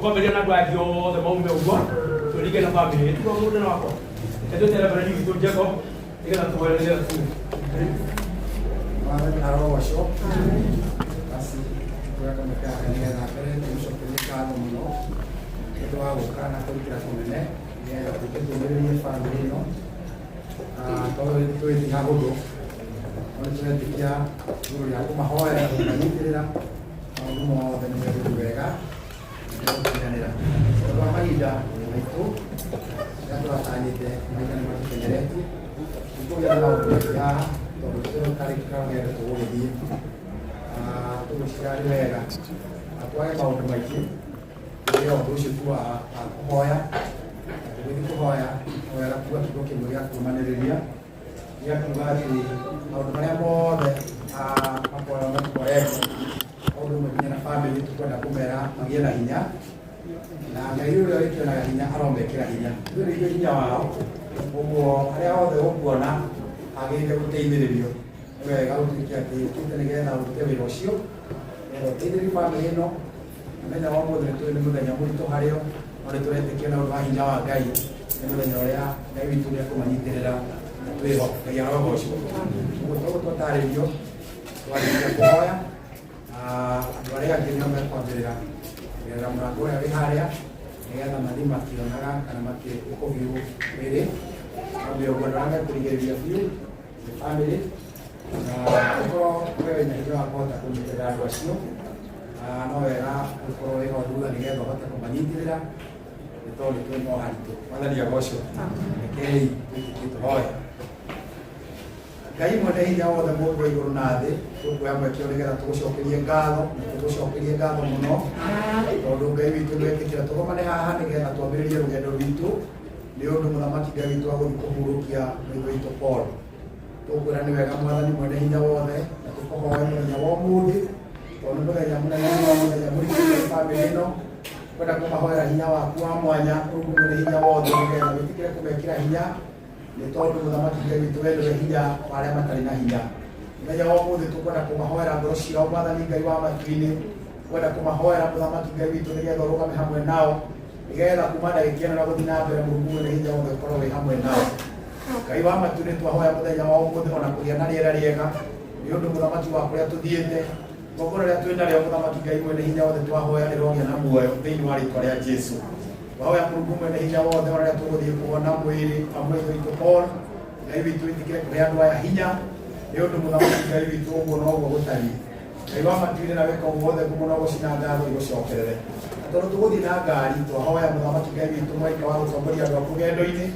Tũkwambĩrĩria na andũ aya angĩ othe maume ũguo, tũringe na bamĩrĩ. Tiguo mũnene wakwa? Reke twĩte Reverend witũ Jacob nĩgetha tũhoere nĩgetha tume. Mwathani arogocwo. Basi tũgakamĩka nĩgetha mbere tũmũcokerie ngatho mũno nĩ ũndũ wa gũka na kũrutĩra kũnene nĩgetha tũke tũmĩrĩrie bamĩrĩ ĩno. Ah, tondũ tũĩ ti hahũthũ no nĩ tũretĩkia igũrũ rĩa kũmahoera na kũmanyitĩrĩra maũndũ mothe nĩ megũthiĩ wega na nĩmegũkinyanĩra. Tondũ wa mahinda maitũ rĩrĩa tũratanyĩte mahinda nĩ matũtengeretie tũkũgĩa na maũndũ maingĩ haha tondũ tũtarĩ karũgendo tũgũgĩthiĩ. Ah, tũgwĩciria nĩ wega na twage maũndũ maingĩ tũgĩe ũndũ ũcio tu wa wa kũhoya. Na tũgĩthiĩ kũhoya no wega kuga kiugo kĩmwe gĩa kũũmanĩrĩria gĩa kuga atĩ maũndũ marĩa mothe ah, makoragwo matũkoretwo ũndũ ũmwe nginya na bamĩrĩ tũkwenda kũmera magĩe na hinya na Ngai ũrĩa wĩkĩraga hinya aromekĩra hinya ithuĩ nĩ ithuĩ hinya wao ũguo arĩa othe ũkuona agĩrĩire gũteithĩrĩrio nĩ wega ũtuĩke atĩ ũkĩte nĩgetha ũrute wĩra ũcio nĩgetha ũteithĩrĩrie bamĩrĩ ĩno. Mũthenya wa ũmũthĩ nĩtũĩ nĩ mũthenya mũritũ harĩo no nĩ tũretĩkia na ũndũ wa hinya wa Ngai nĩ mũthenya ũrĩa Ngai witũ nĩ ekũmanyitĩrĩra na twĩho. Ngai arogocwo. Ũguo toguo twatarĩrio twarĩkia kũhoya andũ arĩa angĩ nĩo mekwambĩrĩra kũgerera mũrango ũrĩa wĩ harĩa nĩgetha mathiĩ makĩonaga kana makĩũkũ biũ wĩrĩ mambe ũguo andũ arĩa mekũrigĩrĩria biũ nĩ bamĩrĩ na ũkorwo we wĩna hinya wa kũhota kũnyitĩrĩra andũ acio no wega ũkorwo wĩ ho thutha nĩgetha ũhote kũmanyitĩrĩra nĩ tondũ twĩ no haritũ. Mwathani agocwo. Rekei twĩtĩkie tũhoe. Ngai mwene hinya wothe mũmbi wa igũrũ na thĩ tũkuoya mweke ũyũ nĩgetha tũgũcokerie ngatho na tũgũcokerie ngatho mũno tondũ Ngai witũ nĩwetĩkĩra tũgomane haha nĩgetha twambĩrĩrie rũgendo rwitũ nĩ ũndũ mũthamaki Ngai witũ agũthiĩ kũhurũkia mũthuri witũ Paul. Tũkwĩra nĩ wega mwathani mwene hinya wothe na tũkũhoe mũthenya wa ũmũthĩ tondũ nĩ mũthenya mũnene mũno mũthenya mũritũ harĩ bamĩrĩ ĩno kwenda kũmahoera hinya waku wa mwanya Mũrungu mwene hinya wothe nĩgetha wĩtĩkĩre kũmekĩra hinya nĩ tondũ mũthamaki Ngai witũ we nĩwe hinya wa arĩa matarĩ na hinya. Mũthenya wa ũmũthĩ tũkwenda kũmahoera ngoro ciao mwathani Ngai wa matu-inĩ kwenda kũmahoera mũthamaki Ngai witũ nĩgetha ũrũgame hamwe nao nĩgetha kuma ndagĩka ĩno na gũthiĩ na mbere Mũrungu mwene hinya wothe ũkorwo wĩ hamwe nao. Ngai wa matu nĩ twahoya mũthenya wa ũmũthĩ ona kũgĩa na rĩera rĩega nĩ ũndũ mũthamaki wa kũrĩa tũthiĩte igongona rĩrĩa twĩ narĩo mũthamaki Ngai mwene hinya wothe twahoya rĩrogĩa na muoyo thĩinĩ wa rĩtwa rĩa Jesu. Twahoya Mũrungu mwene hinya wothe ona rĩrĩa tũgũthiĩ kuona mwĩrĩ wa mũrũ witũ Paul Ngai witũ wĩtĩkĩre kũhe andũ aya hinya nĩ ũndũ mũthamaki Ngai witũ ũguo noguo gũtariĩ. Ngai wa matu-inĩ na wĩka ũguo wothe ngumo na ũgoci na ngatho igũcokerere. Na tondũ tũgũthiĩ na ngari twahoya mũthamaki Ngai witũ mũraika wa gũtongoria andũ aku rũgendo-inĩ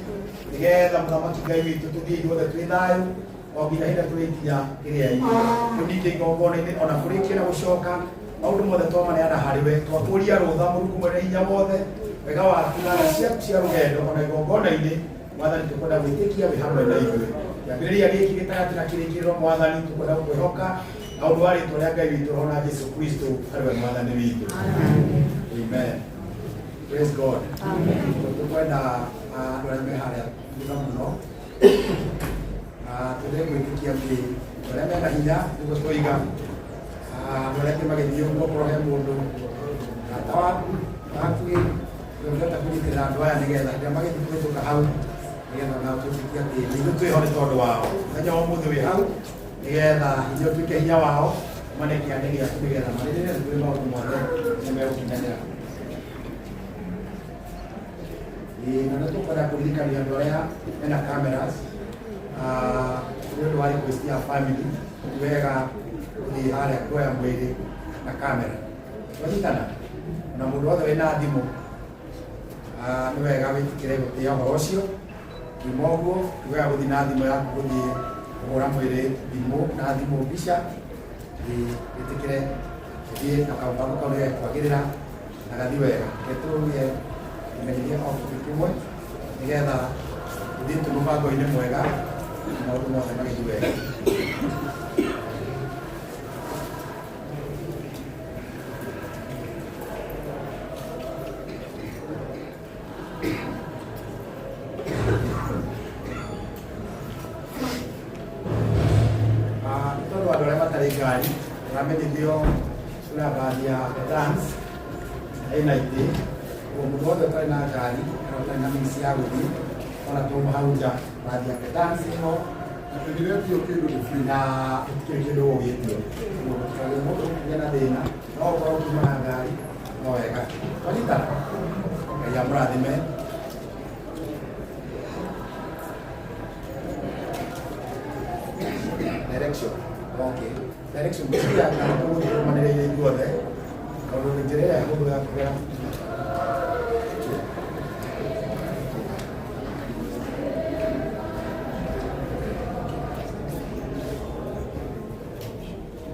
nĩgetha mũthamaki Ngai witũ tũthiĩ ithuothe twĩ thayũ o nginya hĩndĩ tũrĩkinya kĩrĩa-inĩ tũninge igongona-inĩ ona kũrĩkia na gũcoka maũndũ mothe twamaneana harĩ we twakũria rũtha Mũrungu mwene hinya wothe wega waku na tha ciaku cia rũgendo ona igongona-inĩ mwathani tũkwenda gwĩtĩkia wĩ hamwe na ithuĩ kĩambĩrĩria gĩkĩ gĩtagatĩ na kĩrĩkĩrĩro mwathani tũkwenda gũkwĩhoka na ũndũ wa rĩtwa rĩa Ngai witũ roho na Jesu Kristo arĩ we mwathani witũ. Amen. Praise God. Tũkwenda andũ arĩa me harĩa thutha mũno tũrĩ gwĩtĩkia atĩ andũ arĩa mena hinya nĩguo twoiga andũ arĩa angĩ magĩthiĩ ũguo okorwo he mũndũ tata waku hakuhĩ ũngĩhota kũnyitĩrĩra andũ aya nĩgetha hĩndĩ ĩrĩa magĩthiĩ kũhĩtũka hau nĩgetha nao twĩtĩkie atĩ nĩ ithuĩ twĩho nĩ tondũ wao mũthenya wa ũmũthĩ wĩ hau nĩgetha hinya ũtuĩke hinya wao mane kĩande gĩaku nĩgetha marĩrĩre nĩguo maũndũ mothe nĩ megũkinyanĩra. Ĩĩ, na nĩ tũkwenda kũririkania andũ arĩa mena cameras nĩ ũndũ wa request ya family ti wega gũthiĩ harĩa kuoya mwĩrĩ na kamera twanyitana na mũndũ wothe wĩna thimũ nĩ wega wĩtĩkĩre gũtĩa ũhoro ũcio kiuma ũguo ti wega gũthiĩ na thimũ yaku gũthiĩ kũhũra mwĩrĩ thimũ na thimũ mbica. Ĩĩ, wĩtĩkĩre ũthiĩ na kamũbango kau nĩgekwagĩrĩra na gathi wega. Reke tũgĩe kĩmenyithia o kĩndũ kĩmwe nĩgetha tũthiĩ twĩ mũbango-inĩ mwega na maũndũ mothe magĩthiĩ wega. Ah, nĩ tondũ andũ arĩa matarĩ ngari tũramenyithio kwĩna mbathi ya Trans ĩna itĩ. Ũguo mũndũ wothe ũtarĩ na ngari kana ũtarĩ na means ya gũthiĩ ona twauma hau nja mathiake dancing hall Na tũtiretio kĩndũ nĩ free. Na gũtikĩrĩ kĩndũ gũgĩtio. Ũguo gũtikagĩe mũndũ ũkũgĩa na thĩna, no ũkorwo ũkiuma na ngari no wega. Twanyitana, Ngai amũrathime. Direction, okay, direction ngwĩciria kana tũgũthiĩ tũrũmanĩrĩire ithuothe tondũ nĩ njĩra ĩrĩa hũthũ ya kũgera.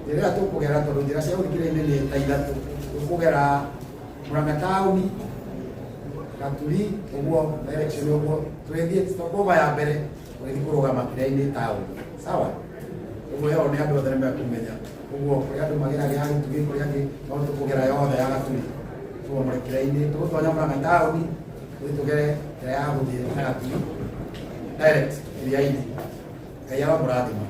Njĩra ĩrĩa tũkũgera, tondũ njĩra cia gũthikĩrĩria nĩ ta ithatũ, tũkũgera Murang'a taũni, Gaturi ũguo, direction ũguo tũrĩthiĩ stopover ya mbere, tũrĩthiĩ kũrũgama kĩrĩa-inĩ taũni, sawa? Ũguo ĩyo nĩ andũ othe nĩ mekũmenya. Ũguo kũrĩa andũ mageragĩra ya Gĩtugĩ, kũrĩa angĩ no tũkũgera yothe ya Gaturi tũgomore kĩrĩa-inĩ, tũgũtonya Murang'a taũni, tũthiĩ tũgere njĩra ya gũthiĩ na Gaturi direct kĩrĩa-inĩ. Ngai aromũrathima.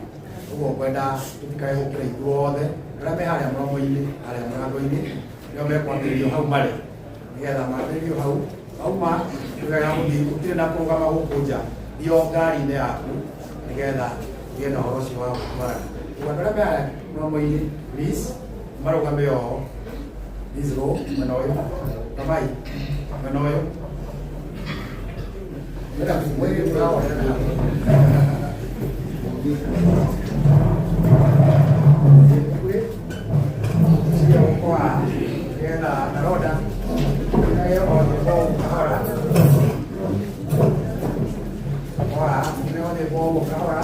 Ũguo ngwenda tũtikae gũkĩra ithuothe arĩa me harĩa mũromo-inĩ, harĩa mũrango-inĩ, nĩo mekwambĩrĩrio hau marĩ, nĩgetha mambĩrĩrio hau mauma nĩwega gũthiĩ, gũtirĩ na kũrũgama gũkũ nja, thiĩ o ngari-inĩ yaku nĩgetha ũgĩe na ũhoro ũcio wa gũtwarana. Ũguo andũ arĩa me harĩa mũromo-inĩ, please marũgame oho. This row, mwena ũyũ, rũgamai mwena ũyũ. Mwena mwĩrĩ ũraonana hau. Cia gũkwa nĩgetha naronda nage o nyĩmbo kahora ora nĩ o nyĩmbo kahora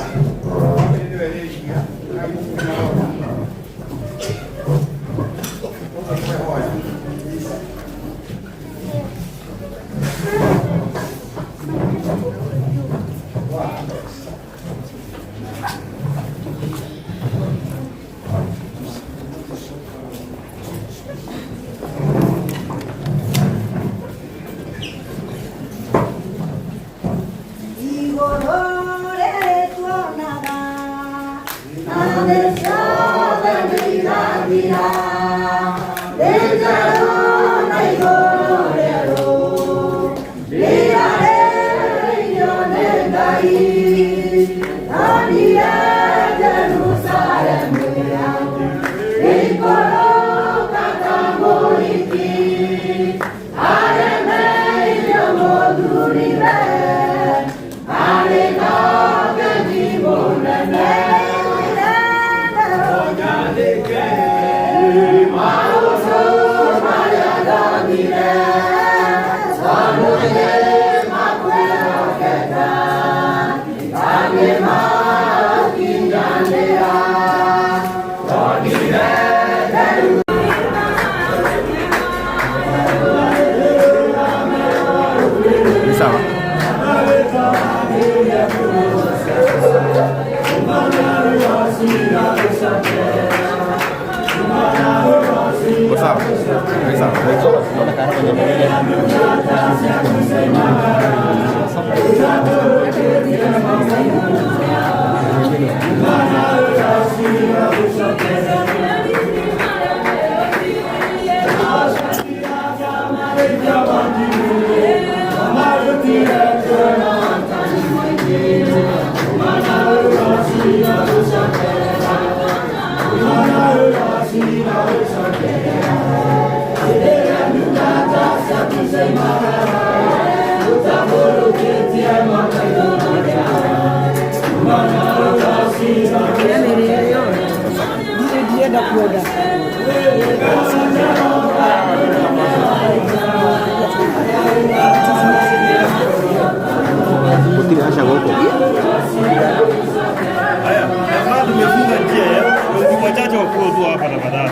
nĩwe rĩria naronda. Ũguo please. Wow. Igũrũ rĩrĩ tuonaga na thĩ ciothe nĩigathira, thĩ njerũ na igũrũ rĩerũ rĩarĩrĩirio nĩ Ngai. Ndonire Jerusalemu ĩikũrũka ta mũhiki aremeire mũthuriwe, arĩ na ũgeni mũnene. Maũndũ marĩa ndonire, tondũ nĩ makwĩhokeka, ndangĩmakinyanĩra. Ndonire. Ni sawa. Uko sawa? Ni sawa. Ndirenda kuona. Gũtirĩ aca gũkũ. Haya, jamaa tumefunga njia ya. Watu wachache wakuwa tu hapa tafadhali.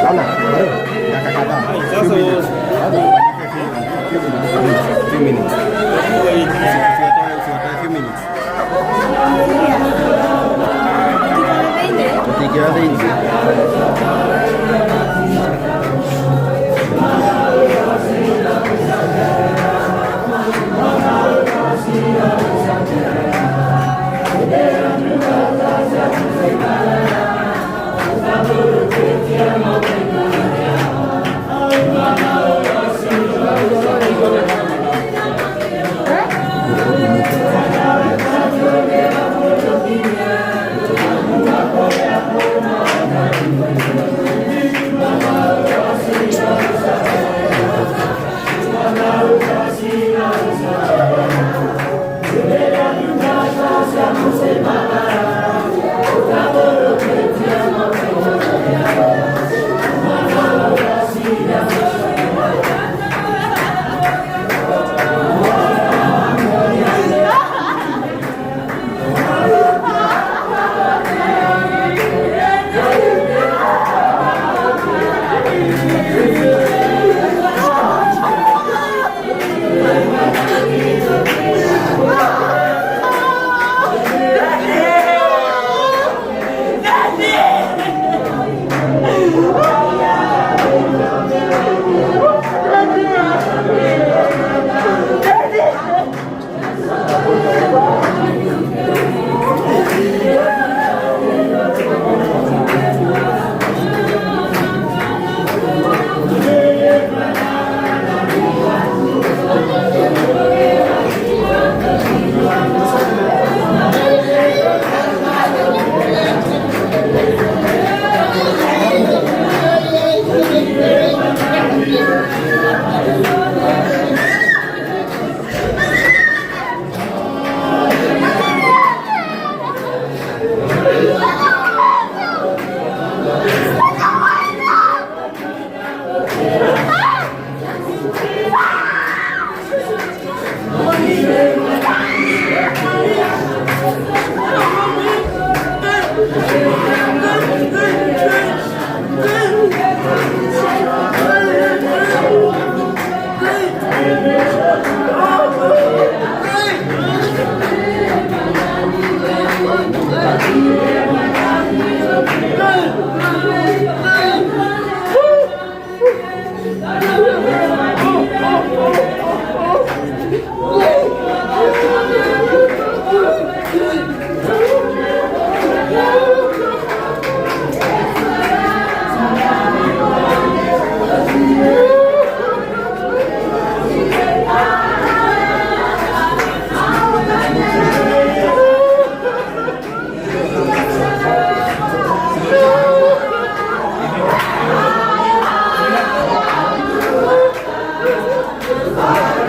Lala, bado dakika kadhaa. Sasa Few minutes. Few minutes. Usiwatoe, few minutes. Tũtingĩra thĩinĩ. Thank